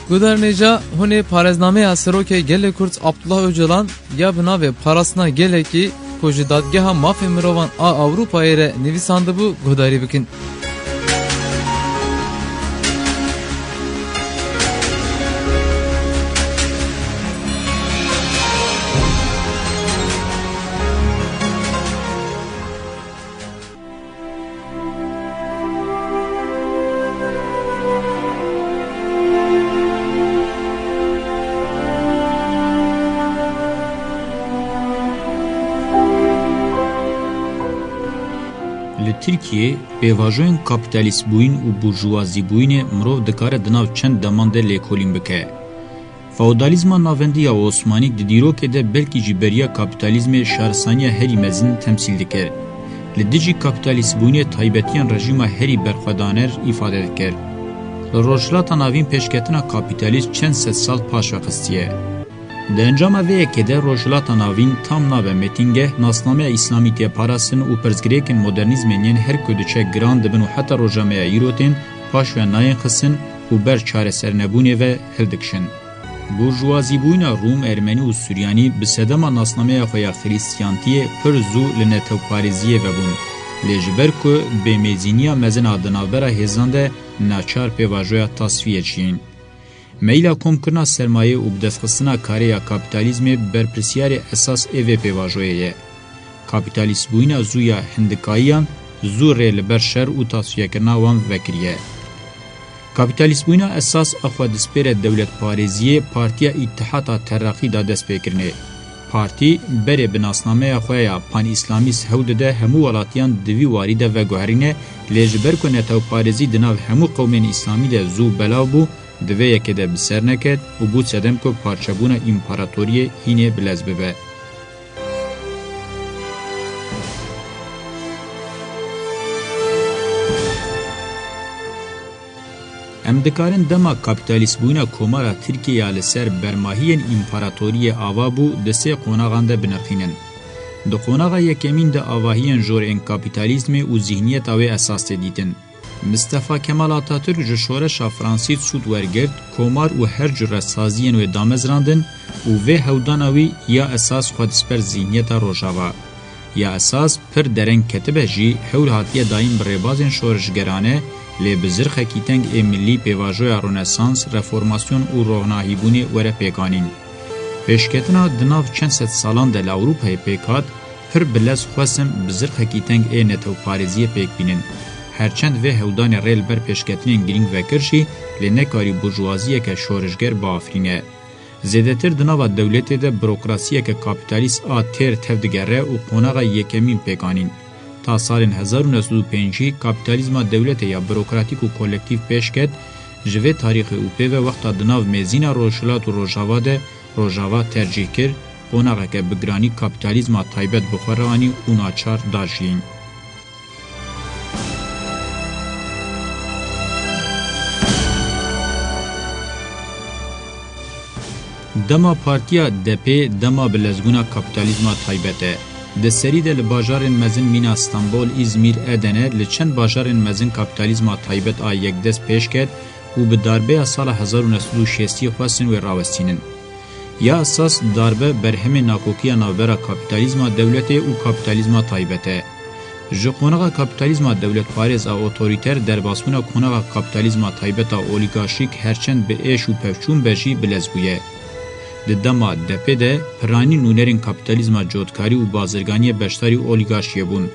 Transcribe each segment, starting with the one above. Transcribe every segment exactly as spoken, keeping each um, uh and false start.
Guhdarên hêja, hûn ê pareznameya Serokê Gelê Kurd Abdullah Ocalan ya bi navê Parastina Gelekî ku ji Dadgeha Mafê Mirovan a Ewropayê re nivîsandibû guhdarî bikin. Li Tirkiyeyê pêvajoyên kapîtalîstbûyîn û burjûwazîbûyînê mirov dikare di nav çend deman de lêkolîn bike. Feodalîzma navendî ya Osmanî di dîrokê de belkî jî beriya kapîtalîzmê şaresaniya herî mezin temsîl dikir. Li dijî kapîtalîstbûyînê taybetiyan rejîma herî berxwedaner îfade dikir. Li Rojhilata Navîn pêşketina kapîtalîst çend sed sal paş ve xistiye. Di encama vê yekê de Rojhilata Navîn tam nabe mêtingeh, nasnameya Îslamî tê parastin û pirsgirêkên modernîzmên yên her ku diçe giran dibin û heta roja me ya îro tên paş ve nayên xistin û ber çaresernebûnê ve hildikişin. Burjûwazîbûyîna Rûm, Ermenî û Suryanî bi sedema nasnameya xwe ya Xirîstiyantiyê pir zû li netewparêziyê vebûn. Lê ji ber ku bêmêzîniya mezin a di navbera hêzan de naçar pêvajoya tasfiyê çiyîn. Meyla komkirina sermayê û bidestxistina karê ya kapîtalîzmê berpirsiyarê esas ê vê pêvajoyê ye. Kapîtalîstbûyîna zû ya hindikayiyan zû rê li ber şer û tasfiyekirina wan vekiriye. Kapîtalîstbûyîna esas a xwe dispêre dewletparêziyê Partiya Îtihata Terreqî da destpêkirinê. Partî berê bi nasnameya xwe ya panîslamîst hewl dide hemû welatiyan di vî warî de veguherîne, lê ji ber ku netewparêzî di nav hemû qewmên îslamî de zû belav bû, di vê yekê de bi ser neket û bû sedem ku parçebûna împaratoriyê hînê bi lez bibe. Em dikarin dema kapîtalîstbûyîna Komara Tirkiyê ya li ser bermahiyên împaratoriyê ava bû, di sê qonaxan de binirxînin. Di qonaxa yekemîn de avahiyên jor ên kapîtalîzmê û zîhniyeta wê esas tê dîtin. Mistefa Kemal Atatürk ji şoreşa Fransî sûd wergirt, komar û her cure saziyên wê damezrandin û vê hewdana wî ya esas xwe disper zîhniyeta Rojava. Ya esas pir dereng ketibe jî, hewl hatiye dayîn bi rêbazên şorişgerane, lê bi zirxekî teng ê milî pêvajoya Ronesans, Reformasyon û Rohnahîbûnê were pêkanîn. Pêşketina di nav çend sed salan de li Ewropayê pêk hat, pir bi lez xwestin bi zirxekî teng ê netewparêziyê pêk bînin. Her çend vê hewdanê rê li ber pêşketinên girîng vekir jî, lê nekarî burjûwaziyeke şorişger biafirîne. Zêdetir di nava dewletê de burokrasiyeke kapîtalîst a têr tevdigere û qonaxa yekemîn pêk anîn. Ta salên hezar û neh sed û pêncî kapîtalîzma dewletê ya burokratîk û kolektîf pêş ket, ji vê tarîxê û pê ve wexta di nav mêzîna Rojhilat û Rojava de Rojava tercîh kir, qonaxeke bi giranî kapîtalîzma taybet bi xwe re anî û naçar da jiyîn. Dema Partiya D P dema bilezbûna kapîtalîzma taybet e. Di serî de li bajarên mezin mîna Stenbol, Îzmîr, Edene, li çend bajarên mezin kapîtalîzma taybet a yekdest pêş ket û bi darbeya sala hezar û neh sed û şêstî xwestin wê rawestînin. Ya esas darbe berhemê nakokiya navbera kapîtalîzma dewletê û kapîtalîzma taybet e. Ji qonaxa kapîtalîzma dewletparêz a otorîter derbasbûna qonaxa kapîtalîzma taybet a olîgarşîk herçend bi êş û pevçûn be jî bilez bûye. Di dema D P de piranî nûnerên kapîtalîzma cotkarî û bazirganiyê beşdarî olîgarşiyê bûn.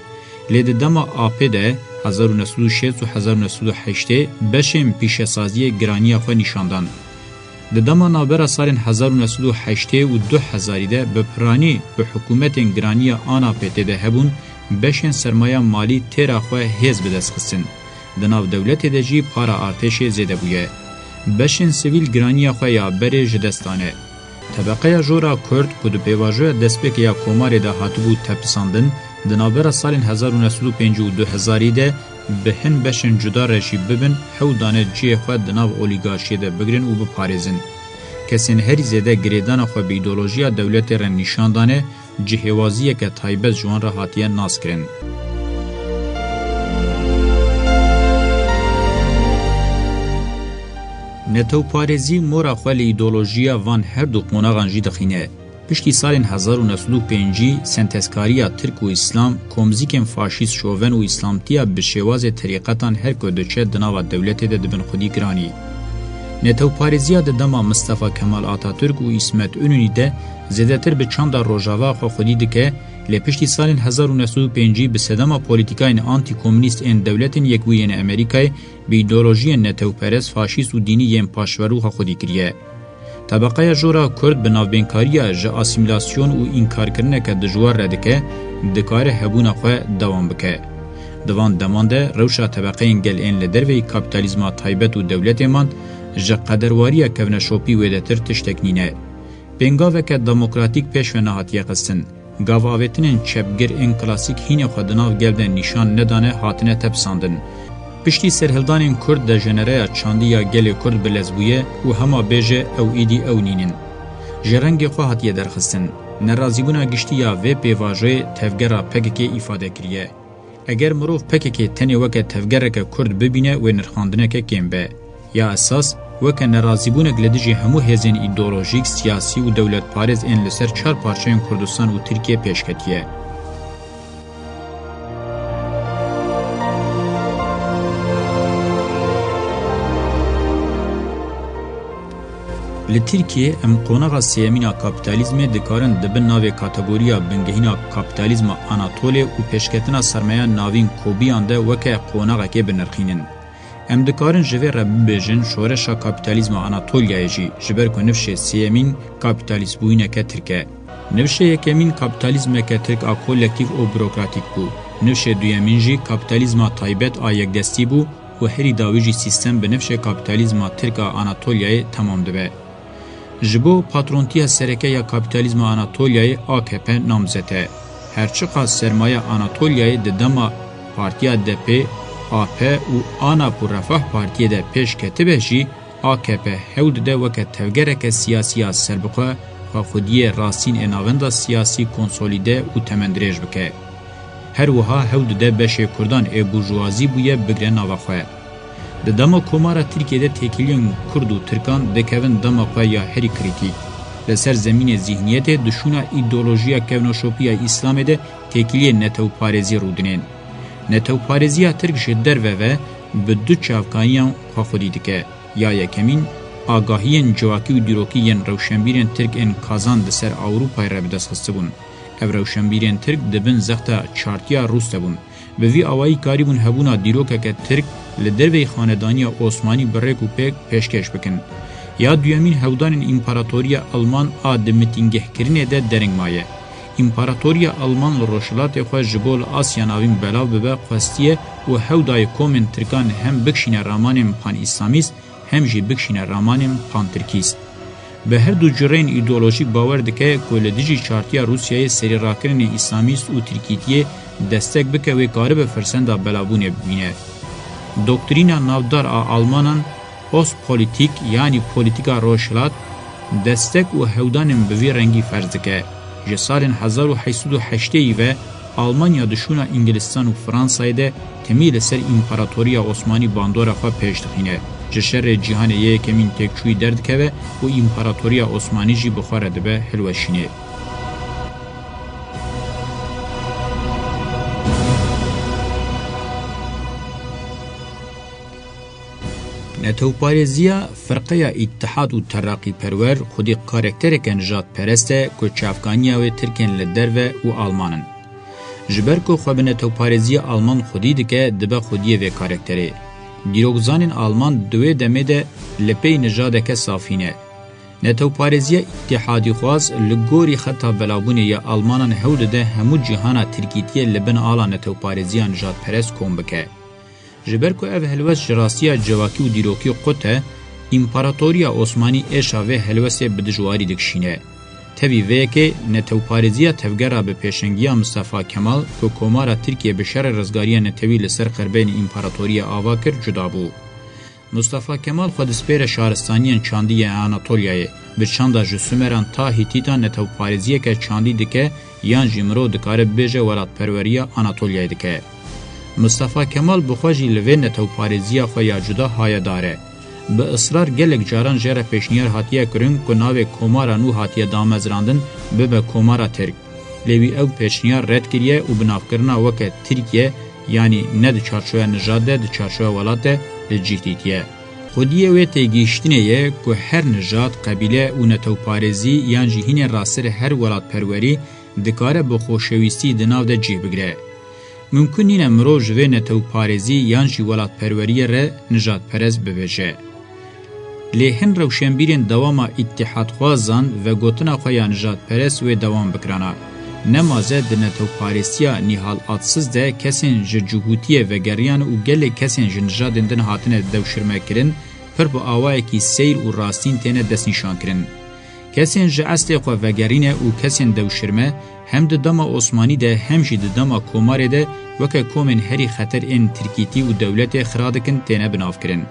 Lê di dema A P de hezar û neh sed û şêst û hezar û neh sed û heştê beşên pîşesaziyê giraniya xwe nîşan dan. Di dema navbera salên hezar û neh sed û heştê û du hezarî de bi piranî bi hikûmetên giraniya ana pê tê de hebûn, beşên sermaya malî têra xwe hêz bi dest xistin. Di nav dewletê de jî para artêşê zêde bûye. Beşên sivîl giraniya xwe ya berê ji dest dane. Tebeqeya jor a Kurd ku di pêvajoya destpêkê ya Komarê de hatibû tepisandin, di navbera salên hezar û neh sed û pêncî û du hezarî de bi hin beşên cuda re jî bibin, hewl dane cihê xwe di nav olîgarşiyê de bigirin û biparêzin. Kesên herî zêde girêdana xwe bi îdeolojiya dewletê re nîşan dane, cihêwaziyeke taybet ji wan re hatiye naskirin. Netewparêzî mora xwe li îdeolojiya van her du qonaxan jî dixîne. Piştî salên hezar û neh sed û pêncî, sentezkariya Tirk û Îslam, komzîkên faşîst şoven û Îslamtiya bi şêwazê terîqetan her ku diçe di nava dewletê de dibin xwedî giranî. Netewparêziya di dema Mistefa Kemal Atatürk û Îsmet Înonî de zêdetir bi çanda Rojava xwe xwedî dike, lê piştî salên hezar û neh sed û pêncî bi sedema polîtîkayên antîkomûnîst ên Dewletên Yekbûyî yên Amerîkayê bi îdeolojiyên netewperest, faşîst û dînî yên paşverû xwe xwedî kiriye. Tebeqeya jora Kurd bi navbênkariya ji asîmîlasyon û înkarkirineke dijwar re dike, dikare hebûna xwe dewam bike. Di van deman de rewşa tebeqeyên gel ên li derveyî kapîtalîzma taybet û dewletê man, ji qederwariya kevneşopî wêdetir tiştek nîne. Pêngaveke demokratîk pêş ve nehatiye xistin. Gavavêtinên çepgir ên klasîk hînê xwe di nav gel de nîşan nedane, hatine tepisandin. Piştî serhildanên Kurd dejenereya çandî ya gelê Kurd bi lez bûye û hema bêje ew îdî ew nînin. Ji rengê xwe hatiye derxistin. Nerazîbûna giştî ya vê pêvajoyê tevgera P K K îfade kiriye. Eger mirov P K K tenê weke tevgereke Kurd bibîne, wê nirxandineke kêm be. Ya esas, weke nerazîbûnek li dijî hemû hêzên îdeolojîk, siyasî û dewletparêz ên li ser çar parçeyên Kurdistan û Tirkiye pêş ketiye. Li Tirkiyê em qonaxa sêyemîn a kapîtalîzmê dikarin di bin navê kategoriya bingehîn a kapîtalîzma Anatolê û pêşketina sermayeya navîn kobiyan de weke qonaxekê binirxînin. Em dikarin ji vê re bibêjin şoreşa kapîtalîzma Anatolyayê jî, ji ber ku nifşê sêyemîn kapîtalîstbûyîneke tirk e. Nifşê yekemîn kapîtalîzmeke tirk a kolektîf û burokratîk bû. Nifşê duyemîn jî kapîtalîzma taybet a yekdestî bû û herî dawî jî sîstem bi nifşê kapîtalîzma tirk a Anatolyayê temam dibe. Ji bo patrontiya sereke ya kapîtalîzma Anatolyayê A K P namzet e. Her çiqas sermayeya Anatolyayê di dema partiya D P, A P û ANAP û Refah Partiyê de pêş ketibe jî, A K P hewl dide weke tevgereke siyasî ya serbixwe, xwexwediyê rastîn ê navenda siyasî konsolîde û temendirêj bike. Her wiha hewl dide beşê kurdan ê burjuwazî bûye bigre nava xwe. Di dema Komara Tirkiyê de têkiliyên Kurd û Tirkan dikevin dema xwe ya herî krîtîk. Li ser zemînê zîhniyetê dişûna îdeolojiya kevnoşopî ya Îslamê de têkiliyên netewparêzî rûdinên. Netewparêziya Tirk ji derve ve bi du çavkaniyan xwexwedî dike. Ya yekemîn, agahiyên civakî û dîrokî yên rewşenbîrên Tirk ên Kazan di ser Ewropayê re bi dest xistibûn. Ev rewşenbîrên Tirk di bin zexta çartiya Rûs de bûn. Bi vî awayî karîbûn hebûna dîrokeke Tirk li derveyî xanedaniya Osmanî bi rêk û pêk pêşkêş bikin. Ya duyemîn, hewdanên împaratoriya Alman a di mitîngehkirinê de dereng maye. Împaratoriya Alman li rojhilatê xwe ji bo li Asya Navîn belav bibe xwestiye û hewdayê komên Tirkan hem bikişîne ramanên pan-îslamîst hem jî bikişîne ramanên pan-tirkîst. Bi her du cureyên îdeolojîk bawer dike ku li dijî çartiya Rûsyayê serîrakirinê îslamîst û tirkîtiyê destek bike, wê karibe firsenda belavbûnê bibîne. Doktrîna navdar a Almanan Ostpolitik, yanî polîtîka rojhilat, destek û hewdanên bi vî rengî ferz dike. Ji salên hezar û heşt sed û heştê ve Almanya di şûna Îngilistan û Fransayê de timî li ser Împaratoriya Osmanî bandora xwe pêş dixîne. Ji şerê cîhanê yê yekemîn têkçûyî derdikeve û Împaratoriya Osmanî jî bi xwe re dibe hilweşînê. Netewparêziya firqeya Îtihad û Teraqîperwer xwedî karaktereke nijadperest e ku çavkaniya wê Tirkên li derve û Alman in. Ji ber ku xwe bi netewparêziya Alman xwedî dike, dibe xwediyê vê karakterê. Dîrokzanên Alman di wê demê de li pey nijadeke safî ne. Netewparêziya îtîhadîxwaz li gorî xeta belavbûnê ya Almanan hewl dide hemû cîhana tirkîtiyê li bin ala netewparêziya nijadperest kom bike. Ji ber ku ev helwest ji rastiya civakî û dîrokî qut e, Împaratoriya Osmanî êşa vê helwestê bi dijwarî dikişîne. Tevî vê yekê netewparêziya tevgera bi pêşengiya Mistefa Kemal ku Komara Tirkiyê bi şerê rizgariya netewî li ser qirbeynê împaratoriyê ava kir, cuda bû. Mustafa Kemal xwe dispêre şaristaniyên çandî yê Anatolyayê. Bi çanda ji Sumeran ta Hîtîtan netewparêziyeke çandî dike yan jî mirov dikare bibêje welatperweriya Anatolyayê dike. Mustafa Kemal bi xwe jî li vê netewparêziya xwe ya cuda hayedar e. Bi israr gelek caran jê re pêşniyar hatiye kirin ku navê komara nû hatiye damezrandin bibe Komara Tirk. Lê wî ew pêşniyar red kiriye û bi navkirina weke Tirkiye, yanî ne di çarçoya nijad de, di çarçoya welat de li cih dîtiye. Xwediyê wê têgihiştinê ye ku her nijad, qebîle û netewparêzî yan jî hînê rasir her welatperwerî dikare bi xoşewîstî di nav de cih bigire. Mimkun nîne mirov ji vê netewparêzî yan jî welatperweriyê re nijadperest bibêje. Lê hin rewşenbîrên dewama îtîhadxwazan vegotina xwe ya nijadperest wê dewam bikirana. Nemaze di netewparêstiya nîhalatsiz de kesên ji cihûtiyê vegeriyane û gelek kesên ji nijadên din hatine dewşirmekirin, pir bi awayekî seyr û rastîn têne destnîşankirin. Kesên ji eslê xwe vegerîne û kesên dewşirme hem di dema Osmanî de hem jî di dema Komarê de weke komên herî xeter ên tirkîtî û dewletê xira dikin têne binavkirin.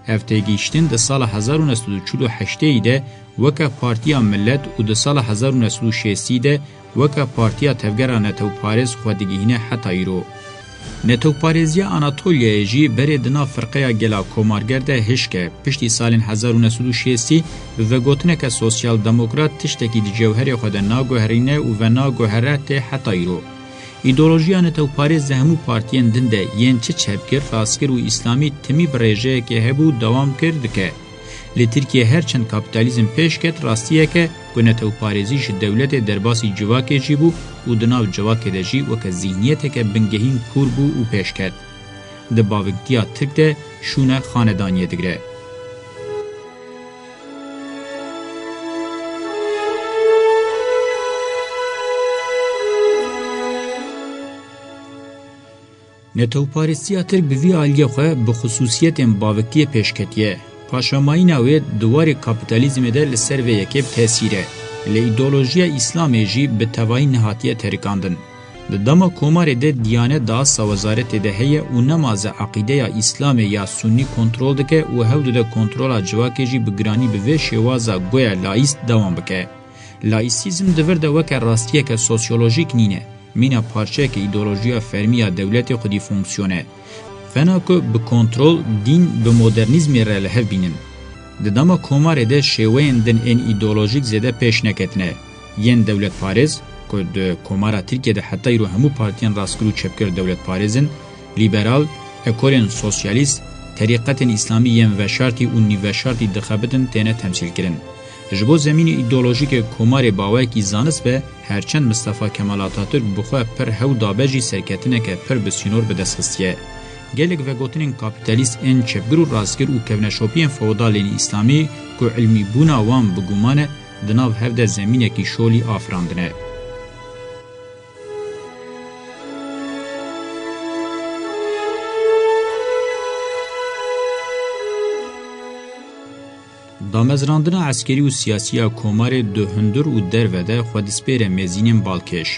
Ev têgihiştin di sala hezar û neh sed û çil û heştê de weke Partiya Millet û di sala hezar û neh sed û şêstî de weke Partiya Tevgera Netewparêz xwe digihîne heta îro. Netewparêziya Anatolyayê jî berê di nav firqeya gela komarger de hişk e. Piştî salên hezar û neh sed û şêstî bi vegotineke sosyal demokrat tiştekî di cewherê xwe de naguherîne û venaguhere tê heta îro. Îdeolojiya netewparêz di hemû partiyên din de yên çi çepgir, rastgir û îslamî timî bi rêjeyekê hebû dewam kir dike. Li Tirkiye her çend kapîtalîzm pêş ket, rastiyek e ku netewparêzî ji dewletê derbasî civakê jî bû û di nav civakê de jî weke zîhniyeteke bingehîn kûr bû û pêş ket. Di bavîntiya Tirk de şûne xanedaniyê digire. Netewparêstiya Tirk bi vî aliyê xwe bi xisûsiyetên baviktiyê pêş ketiye. Paşamayîna wê di warê kapîtalîzmê de li ser vê yekê bi tesîr e. Lê îdeolojiya Îslamê jî bi tevahî nehatiye terikandin. Di dema Komarê de Diyanet di asta wezaretê de heye û nemaze eqîdeya Îslamê ya Sunnî kontrol dike û hewl dide kontrola civakê jî bi giranî bi vê şêwaza goya laîst dewam bike. Laîsîzm di vir de weke rastiyeke sosyolojîk nîne. Mîna parçeyeke îdeolojiya fermî ya dewletê xwedî fonksiyone. Fena ku bi kontrol, dîn bi modernîzmê re li hev bînin. Di dema Komarê de şêweyên din ên îdeolojîk zêde pêş neketine. Yên dewletparêz, ku di Komara Tirkiye de heta îro hemû partiyên rastgir û çepgir dewletparêz in, lîberal, ekolên sosyalîst, terîqetên îslamî yên veşartî û nîvveşartî dixebitin têne temsîlkirin. Ji bo zemînê îdeolojîk ê Komarê bi awayekî zanist be, her çend Mistefa Kemal Ataturk bi xwe pir hew dabe jî serketineke pir bi sînor bi dest xistiye. Gelek vegotinên kapîtalîst ên çepgir û rastgir û kevneşopiyên feodalên îslamî ku ilmîbûna wan bi guman e, di nav hev de zemînekî şolî afirandine. Damezrandina eskerî û siyasî ya Komarê di hundir û derve de xwe dispêre mêzînên balkêş.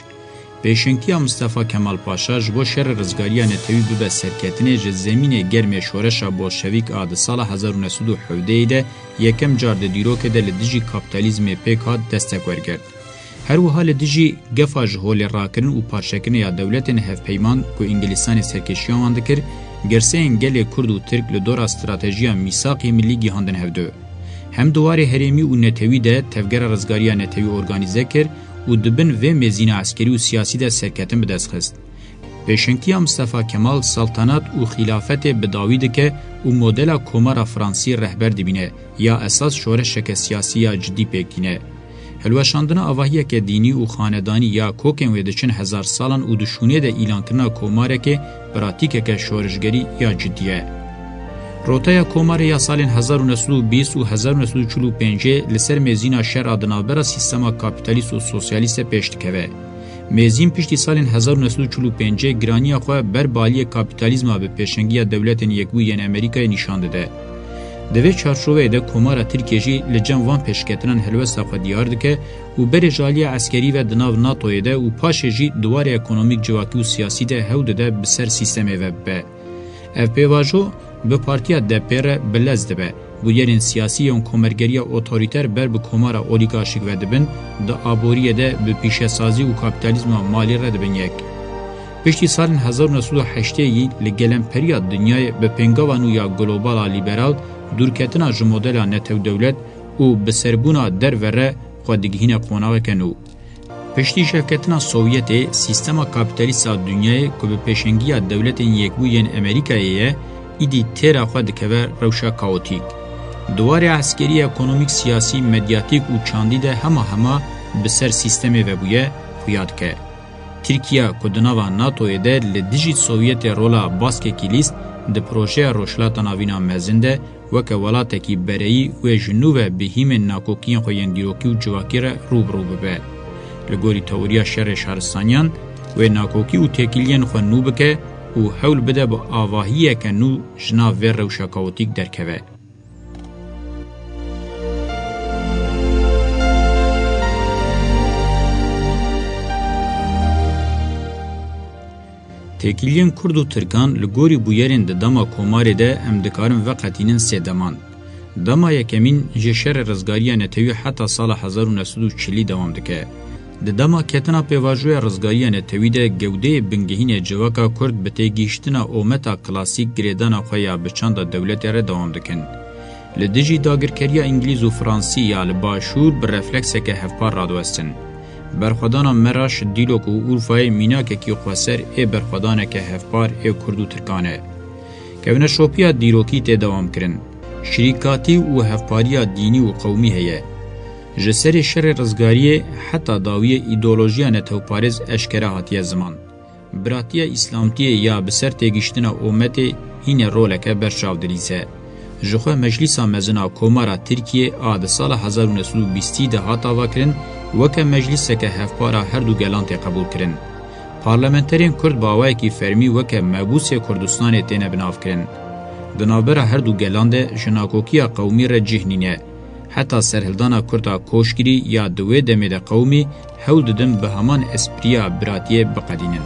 Pêşengtiya Mistefa Kemal Paşa ji bo şerê rizgariya netewî bibe serketinê ji zemînê germê şoreşa bolşevîk a di sala hezar û neh sed û hevdehê de yekem car di dîrokê de li dijî kapîtalîzmê pêk hat destek wergirt. Her wiha li dijî gefa ji holê rakirin û parçekirinê ya dewletên hevpeyman ku Îngilîstanê serkêşiya wan dikir, girseyên gelê Kurd û Tirk li dora stratejiya Mîsaqê Millî gihandin hevdu. Hem di warê herêmî û netewî de tevgera rizgariya netewî organîze kir û di bin vê mêzîna eskerî û siyasî de serketin bi dest xist. Pêşengtiya Mistefa Kemal saltanat û xîlafetê bi dawî dike û modela Komara Fransî rehber dibîne ya esas şoreşeke siyasî ya cidî pêk tîne. Hilweşandina avahiyeke dînî û xanedanî ya kokên wê diçin hezar salan û di şûnê de îlankirina komarekê pratîkeke şorişgerî ya cidî ye. Rotaya Komarê ya salên hezar û neh sed û bîst û hezar û neh sed û çil û pêncê li ser mêzîna şer a di navbera sîstema kapîtalîst û sosyalîst de pêş dikeve. Mêzîn piştî salên hezar û neh sed û çil û pêncê giraniya xwe ber baliyê kapîtalîzma bi pêşengiya Dewletên Yekbûyî yên Amerîkayê nîşan dide. Di vê çarçoveyê de Komara Tirkiye jî li cem van pêşketinan helwesta xwe diyar dike û berê ji aliya eskerî ve di nav natoyê de û paşê jî di warê ekonomîk, civakî û siyasî de hewl dide bi ser sîstemê ve bibe. Ev pêvajo bi partiya D P re bi lez dibe. Bûyerên siyasî yên komergeriya otorîter ber bi komara olîgarşîk ve dibin, di aboriyê de bi pîşesazî û kapîtalîzma malî re dibin yek. Piştî salên hezar û neh sed û heştê yî li gelemperiya dinyayê bi pêngava nû ya global a lîberal, dûrketina ji modela netewdewlet û biserbûna derve re xwe digihîne qonaxeke nû. Piştî şevketina Sovyetê, sîstema kapîtalîst a dinyayê ku bi pêşengiya Dewletên Yekbûyî yên Amerîkayê ye, îdî têra xwe dikeve rewşa kaotîk. Di warê eskerî, ekonomîk, siyasî, medyatîk û çandî de hema hema bi ser sîstemê ve bûye, xuya dike. Tirkiye ku di nava NATOyê de li dijî Sovyetê rola baskekî lîst, di projeya Rojhilata Navîn a mezin de weke welatekî bereyî wê ji nû ve bi hîmên nakokiyên xwe yên dîrokî û civakî re rû bi rû bibe. Li gorî teoriya şerê şaristaniyan, wê nakokî û têkiliyên xwe nû bike û hewl bide bi avahiyeke nû ji nav vê rewşa kaotîk derkeve. Têkiliyên Kurd û Tirkan li gorî bûyerên di dema Komarê de em dikarin veqetînin sê deman. Dema yekemîn jê şerê rizgariya netewî heta sala hezar û neh sed û çilî dewam dike. Di dema ketina pêvajoya rizgariya netewî de gewdeyê bingehînê civaka Kurd bi têgihiştina ometa klasîk girêdana xwe ya bi çanda dewletê re dewam dikin. Li dijî dagirkeriya Îngilîz û Fransî ya li Başûr bi reflekseke hevpar radiwestin. Berxwedana Meraş, Dîlok û Urfayê mînakekî xweser ê berxwedaneke hevpar ê Kurd û Tirkan e. Kevneşopiya dîrokî tê dewam kirin. Şirîkatî û hevpariya dînî û qewmî heye. Ji serê şerê rizgariyê heta dawiyê îdeolojiya netewparêz eşkere hatiye ziman. Biratiya Îslamtiyê ya bi ser têgihiştina ometê hînê roleke berçav dilîze. Ji xwe Meclîsa Mezin a Komara Tirkiyê a di sala hezar û neh sed û bîstî de hat avakirin, weke meclîseke hevpar a her du gelan tê qebûlkirin. Parlamenterên Kurd bi awayekî fermî weke mebûsê Kurdistanê têne binavkirin. Di navbera her du gelan de ji nakokiya qewmî re cih nîne. Heta serhildana Kurd a Koşgirî ya di wê demê de qewmî hewl didin bi heman espriya biratiyê biqedînin.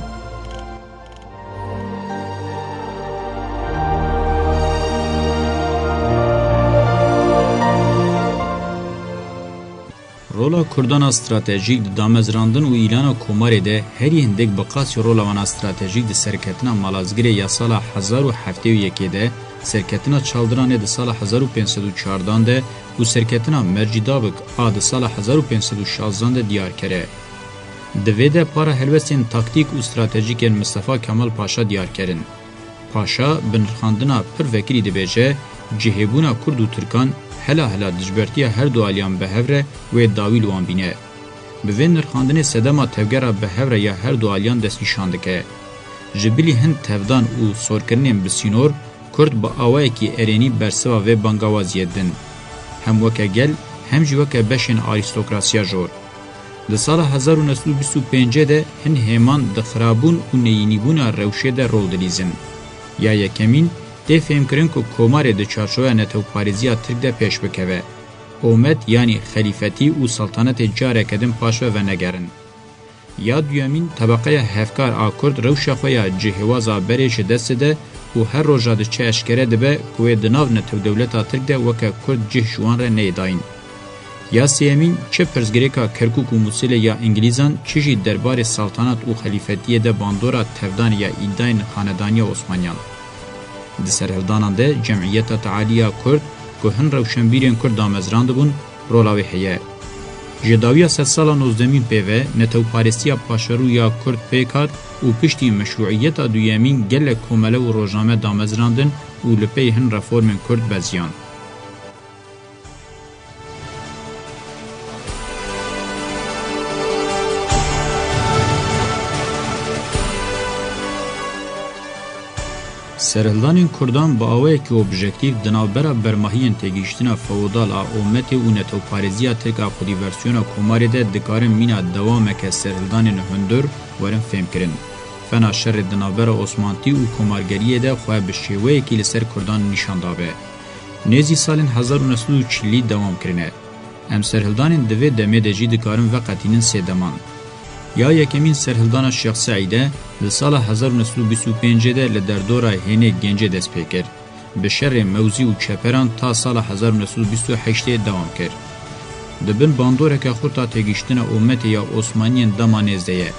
Rola Kurdan a stratejîk di damezrandin û îlana Komarê de herî hindik bi qasî rola wan a stratejîk di serketina Malazgirê ya sala hezar û heftê û yekê de, serketina Çaldiranê di sala hezar û pênc sed û çardan de û serketina Mercîdabik a di sala hezar û pênc sed û şazdan de diyarker e. Di vê de para helwestên taktîk û stratejîk yên Mistefa Kemal Paşa diyarker in. Paşa bi nirxandina pir vekirî dibêje, cihêbûna Kurd û Tirkan hela hela dijbertiya her du aliyan bi hev re wê dawî li wan bîne. Bi vê nirxandinê sedema tevgera bi hev re ya her du aliyan destnîşan dike. Ji bilî hin tevdan û sorkirinên bi sînor, Kurd bi awayekî erênî bersiva vê bangawaziyê didin. Hem weke gel, hem jî weke beşên arîstokrasiya jor. Di sala hezar û neh sed û bîst û pêncê de hin hêman di xirabûn û neyînîbûna rewşê de rol dilîzin. Ya yekemîn, tê fêhmkirin ku Komarê di çarçoveya netewparêziya Tirk de pêş bikeve. Omet, yanî xelîfetî û seltanetê careke din paşve venegerin. Ya duyemîn, tebeqeya hevkar a Kurd rewşa xwe ya cihêwaza berê ji dest dide û her roja diçe eşkere dibe ku wê di nav netewdewleta Tirk de weke Kurd cih ji wan re neyê dayîn. Ya sêyemîn, çi pirsgirêka Kerkûk û Mûsilê ya Îngilîzan, çi jî derbarê saltanat û xelîfetiyê de bandora tevdanê ya îdayên xanedaniya Osmaniyan. Di serhildanan de cemiyeta tealiya Kurd ku hin rewşenbîrên Kurd damezrandibûn, rola wê heye. Ji dawiya sedsala nozdemîn pê ve netewparêstiya paşerû ya Kurd pêk hat û piştî meşrûiyeta duyemîn gelek komele û rojname damezrandin û li pey hin reformên Kurd beziyan. Serhildanên Kurdan bi awayekî objektîf di navbera bermahiyên têgihiştina feodal a ometê û netewparêziya Tirk a xwedî versiyona Komarê de dikarin mîna dewameke serhildanên hundir werin fêhmkirin. Fena şerê di navbera Osmantî û Komargeriyê de xwe bi şêweyekî li ser Kurdan nîşan dabe. Nêzî salên hezar û neh sed û çilî dewam kirine. Em serhildanên di vê demê de jî dikarin veqetînin sê deman. Ya yekemîn serhildana Şêx Seîd e, di sala hezar û neh sed û bîst û pêncê de li derdora Hênê Gencê dest pê kir. Bi şerê Mewzî û çeperan ta sala hezar û neh sed û bîst û heştê dewam kir. Di bin bandoreke xurt a têgihiştina ometê ya Osmaniyên dema nêz de ye.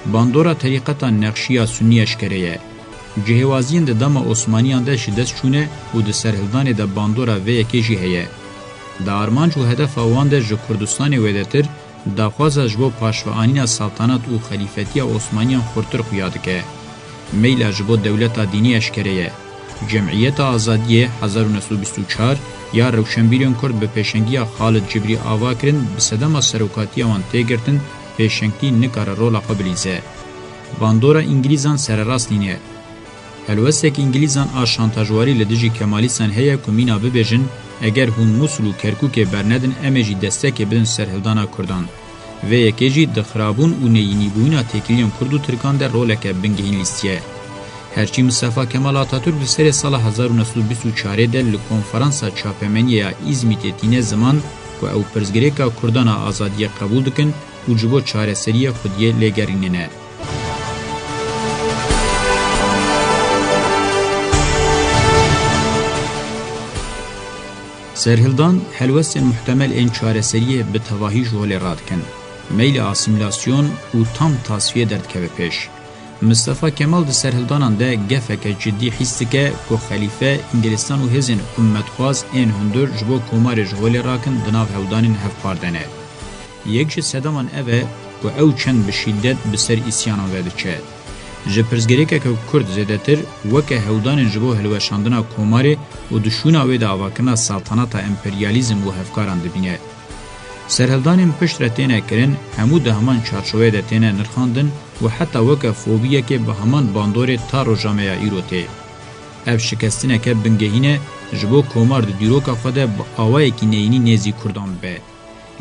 Bandora terîqeta Nexşî ya Sunnî eşkere ye. Cihêwaziyên di dema Osmaniyan de ji dest çûne û di serhildanê de bandora vê yekê jî heye. Di armanc û hedefa wan de ji Kurdistanê wêdetir, daxwaza ji bo paşveanîna saltanat û xelîfetiya Osmaniyan xurtir xuya dike. Meyla ji bo dewleta dînî eşkere ye. Cemiyeta Azadiyê hezar û neh sed û bîst û çar ya rewşenbîrên Kurd bi pêşengiya Xalid Cibrî ava kirin, bi sedema serokatiya wan tê girtin, pêşengtî nikare rola xwe bilîze. Bandora Îngilîzan sererast nîne. Helwestek Îngilîzan a şantajwarî li dijî Kemalîstan heye ku mîna bibêjin, eger hûn Mûsil û Kerkûkê bernedin, em ê jî destekê bidin serhildana Kurdan. Vê yekê jî di xirabûn û neyînîbûyîna têkiliyên Kurd û Tirkan de roleke bingehîn lîstiye. Herçî Mistefa Kemal Atatürk di serê sala hezar û neh sed û bîst û çarê de li konferansa çapemeniyê ya Îzmîtê tîne ziman ku ew pirsgirêka Kurdan a azadiyê qebûl dikin û ji bo çareseriyê xwediyê lêgerînine. Serhildan helwestên muhtemel ên çareseriyê bi tevahî ji holê radikin. Meylê asîmîlasyon û tam tasfiyê derdikeve pêş. Mistefa Kemal di serhildanan de gefeke cidî hîs dike ku xelîfe, Îngilîstan û hêzên ummetxwaz ên hundir ji bo komarê ji holê rakin di nav hewldanên hevpar de ne. Yek ji sedeman ev e ku ew çend bi şîdet bi ser îsyanan ve diçe. Ji pirsgirêkeke Kurd zêdetir weke hewldanên ji bo hilweşandina komarê û di şûna wê de avakirina saltanata emperyalîzm û hevkaran dibîne. Serhildanên pişt re têne kirin, hemû di heman çarçoveyê de têne nirxandin û heta weke fobiyekê bi heman bandorê ta roja me ya îro tê. Ev şikestineke bingehîn e, ji bo komar di dîroka xwe de bi awayekî neyînî nêzî Kurdan bibe.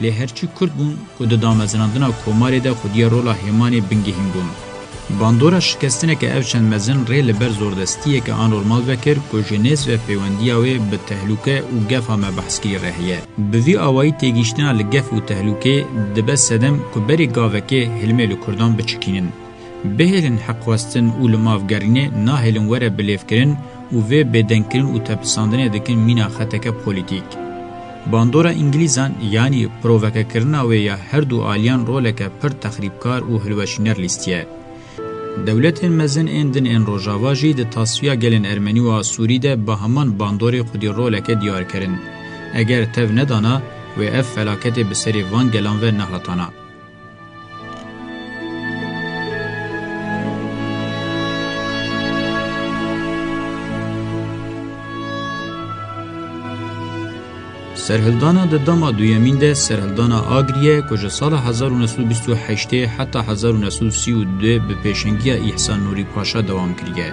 Lê herçî Kurd bûn ku di damezrandina komarê de xwediyê rola hêmanê bingehîn bûn. Bandora şikestineke ev çend mezin rê li ber zordestiyeke anormal vekir ku ji nêz ve pêwendiya wê bi tehlûke û gefa me behs kirî re heye. Bi vî awayî têgihiştina li gef û tehlûkê dibe sedem ku berê gavekê hilmê li Kurdan biçikînin. Bihêlin heqxwestin û li mav gerînê, nahêlin were bilêvkirin û vê bêdengkirin û tepisandinê dikin mîna xeteke polîtîk. Bandora Îngilîzan, yanî provokekirina wê ya her du aliyan roleke pir texrîbkar û hilweşîner lîstiye. Dewletên mezin ên din ên Rojava jî di tasfiya gelên Ermenî û Asûrî de bi heman bandorê xwedî roleke diyar kirin. Eger tev nedana, wê ev felaketê bi serê van gelan ve nehatana. Serhildana di dema duyemîn de serhildana Agirî ye ku ji sala hezar û neh sed û bîst û heştê heta hezar û neh sed û sî û du bi pêşengiya Îhsan Nûrî Paşa dewam kiriye.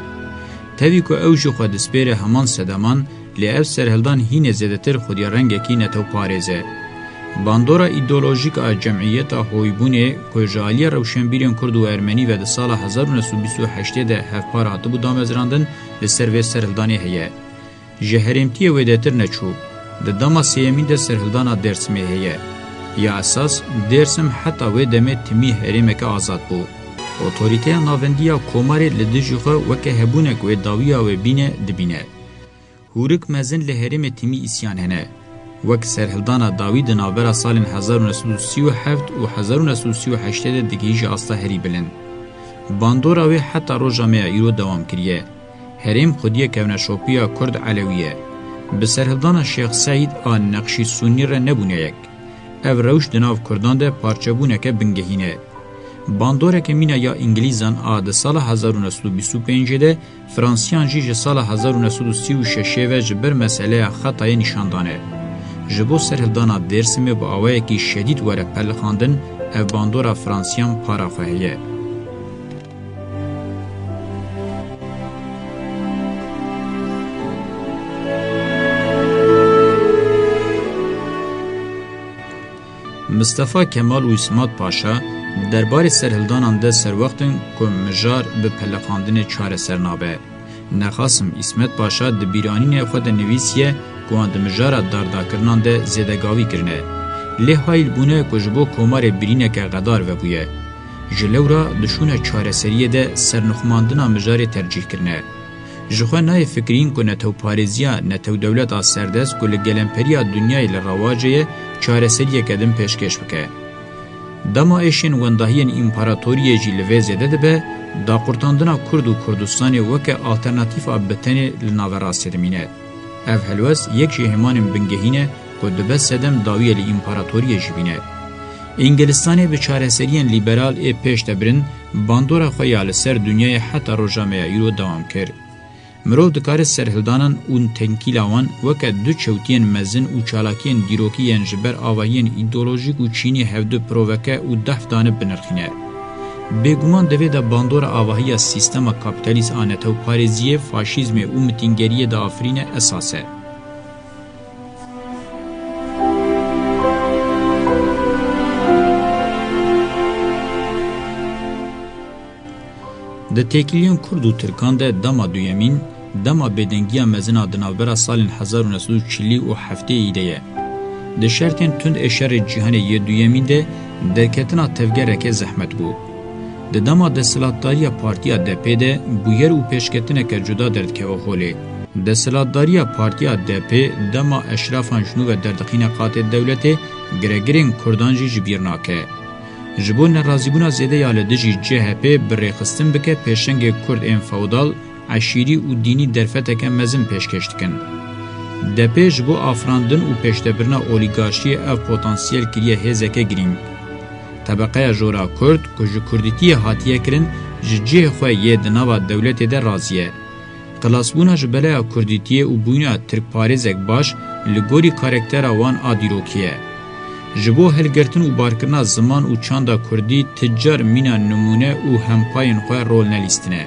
Tevî ku ew jî xwe dispêre heman sedeman, lê ev serhildan hînê zêdetir xwedî rengekî netewparêz e. Bandora îdeolojîk a Cemiyeta Hoybûnê ku ji aliyê rewşenbîrên Kurd û Ermenî ve di sala hezar û neh sed û bîst û heştê de hevpar hatibû damezrandin, li ser vê serhildanê heye. Ji herêmtiyê wêdetir neçû. Di dema sêyemîn de serhildana Dêrsimê heye. Ya esas, Dêrsim heta wê demê timî herêmeke azad bû. Otorîteya navendî ya komarê li dijî xwe weke hebûnek wê dawiya wê bîne dibîne. Hûrik mezin li herêmê timî îsyan hene. Wek serhildana dawî di navbera salên hezar û neh sed û sî û heft û hezar û neh sed û sî û heştê de digihîje asta herî bilind. Bandora wê heta roja me ya îro dewam kiriye. Herêm xwediyê kevneşopiya Kurd Elewî ye. Bi serhildana Şêx Seîd a Neqşî Sûnî re nebûne yek. Ev rewş di nav Kurdan de parçebûneke bingehîn e. Bandoreke mîna ya Îngilîzan a di sala hezar û neh sed û bîst û pêncê de, Fransiyan jî ji sala hezar û neh sed û sî û şeşê ve ji ber meseleya Xetayê nîşan dane. Ji bo serhildana Dêrsimê bi awayekî şedîd were pelixandin, ev bandora Fransiyan para xwe heye. Mistefa Kemal û Îsmat Paşa derbarê serhildanan de serwext in ku mijar bi pelixandinê çareser nabe. Nexasim Îsmet Paşa di bîranînê xwe de nivîsiye ku wan di mijara dardakirinan de zêdegavî kirine. Lê hayîl bûne ku ji bo komarê birîneke xedar vebûye. Ji lewra di şûna çareseriyê de sernixumandina mijarê tercîh kirine. Ji xwe nayê fikirîn ku netewparêziya netewdewlet a serdest ku li gelemperiya dinyayê li rewacê ye, çareseriyeke din pêşkêş bike. Dema êşên wendahiyên împaratoriyê jî li vê zêde dibe, daqurtandina Kurd û Kurdistanê weke alternatîfa bi tenê li naverastê dimîne. Ev helwest yek ji hêmanên bingehîn e ku dibe sedem dawiyê li împaratoriyê jî bîne. Îngilistanê bi çareseriyên lîberal ê pêş de birin, bandora xwe ya li ser dinyayê heta roja me ya îro dewam kir. Mirov dikare serhildanan û tenkîla wan weke du çewtiyên mezin û çalakiyên dîrokî yên ji ber avahiyên îdeolojîk û çînî hevdu piroveke û dehf dane binirxîne. Bêguman di vê de bandora avahiya sîstema kapîtalîst a netewparêziyê, faşîzmê û mitîngeriyê diafirîne esas e. Di têkiliyên Kurd û Tirkan de dema duyemîn, dema bêdengiya mezin a di navbera salên hezar û neh sed û çil û heftê de ye. Di şertên tund ê şerê cîhanê yê duyemîn de derketina tevgereke zehmet bû. Di dema desthilatdariya Partiya D P de bûyer û pêşketineke cuda derdikeve holê. Desthilatdariya Partiya D P dema eşrafan ji nû ve derdixîne qatê dewletê, giregirên Kurdan jî ji bîr nake. Ji bo nerazîbûna zêde ya li dijî C H P bi rêxistin bike pêşengê Kurd ên feodal, eşîrî û dînî derfeteke mezin pêşkêş dikin. D P ji bo afirandin û pêşdebirina olîgarşiyê ev potansiyel kiriye hêzeke girîng. Tebeqeya jora Kurd ku ji Kurdîtiyê hatiye kirin, ji cihê xwe yê di nava dewletê de razî ye. Xilasbûna ji beleya Kurdîtiyê û bûyîna Tirkparêzek baş li gorî karaktera wan a dîrokî ye. Ji bo hilgirtin û barkirina ziman û çanda Kurdî ti car mîna nimûne û hempayên xwe rol nelîstine.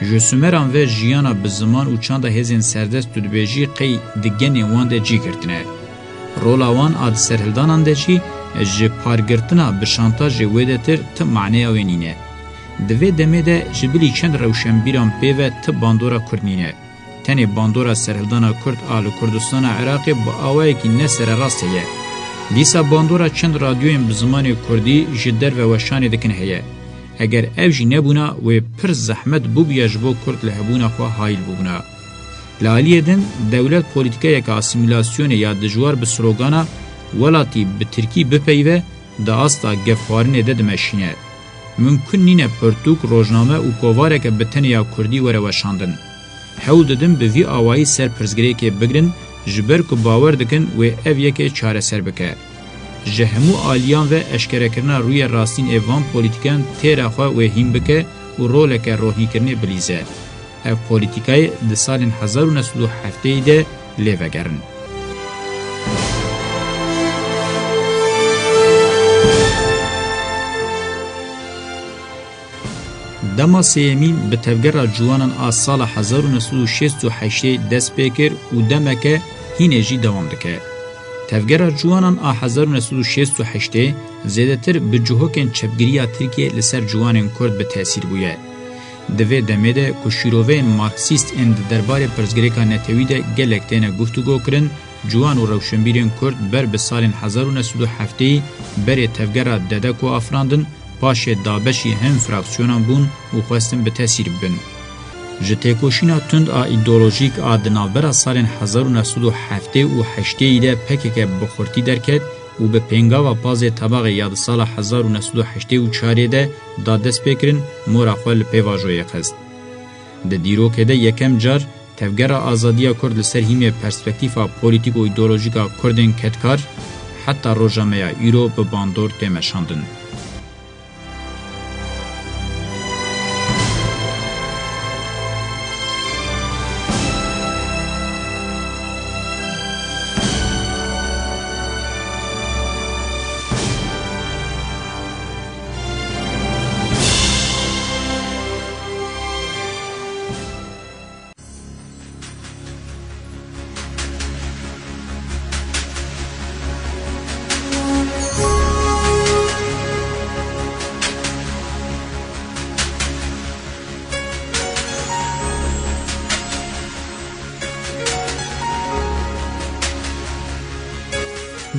Ji Sumeran ve jiyana bi ziman û çanda hêzên serdest û dibêjî qey di genên wan de cî girtine. Rola wan a di serhildanan de jî ji pargirtina bi şantajê wêdetir ti maneya wê nîne. Di vê demê de ji bilî çend rewşenbîran pê ve ti bandora Kurd nîne. Tenê bandora serhildana Kurd a li Kurdistana Iraqê bi awayekî ne sererast heye. Dîsa bandora çend radyoyên bi zimanê Kurdî ji derve weşanê dikin heye. Eger ev jî nebûna, wê pir zehmet bûbûya ji bo Kurd li hebûna xwe hayîl bûbûna. Li aliyê din, dewlet polîtîkayeke asîmîlasyonê ya dijwar bi slogana "Welatî bi Tirkî bipeyive" di asta gefxwarinê de dimeşîne. Mimkun nîne pirtûk, rojname û kovareke bi tenê ya Kurdî were weşandin. Hewl didin bi vî awayî ser pirsgirêkê bigrin, ji ber ku bawer dikin wê ev yekê çareser bike. Ji hemû aliyan ve eşkerekirina rûyê rastîn ê van polîtîkan têra xwe wê hîn bike û roleke ronîkirinê bilîze. Ev polîtîkayê di salên hezar û neh sed û heftê de lê vegerin. Dema sêyemîn bi Tevgera Ciwanan a sala hezar û neh sed û şêst û heştê dest pê kir û demeke hînê jî dewam dike. Tevgera Ciwanan a hezar û neh sed û şêst û heştê zêdetir bi cihokên çepgirî ya Tirkiyê li ser ciwanên Kurd bi tesîr bûye. Di vê demê de ku şîroveyên Marksîst ên di derbarê pirsgirêka netewî de gelek têne guftûgo kirin, ciwan û rewşenbîrên Kurd ber bi salên hezar û neh sed û heftê berê Tevgera Dedeko afirandin, paşê dabeşî hin fraksyonan bûn û xwestin bi tesîr bibin. Ji têkoşîna tund a îdeolojîk a di navbera salên hezar û neh sed û heftê û heştê de P K K bi xurtî derket û bi pêngava pazê Tebaxê ya di sala hezar û neh sed û heştê û çarê de da destpêkirin, mora xwe li pêvajoyê xist. Di dîrokê de yekem car Tevgera Azadiya Kurd li ser hîmê perspektîfa polîtîk û îdeolojîk a Kurdên kedkar heta roja me ya îro bi bandor tê meşandin.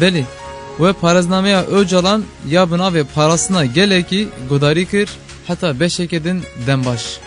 Belê, we parêznameya Ocalan ya bi navê Parastina Gelekî gudarî kir, heta beşeke din dem baş.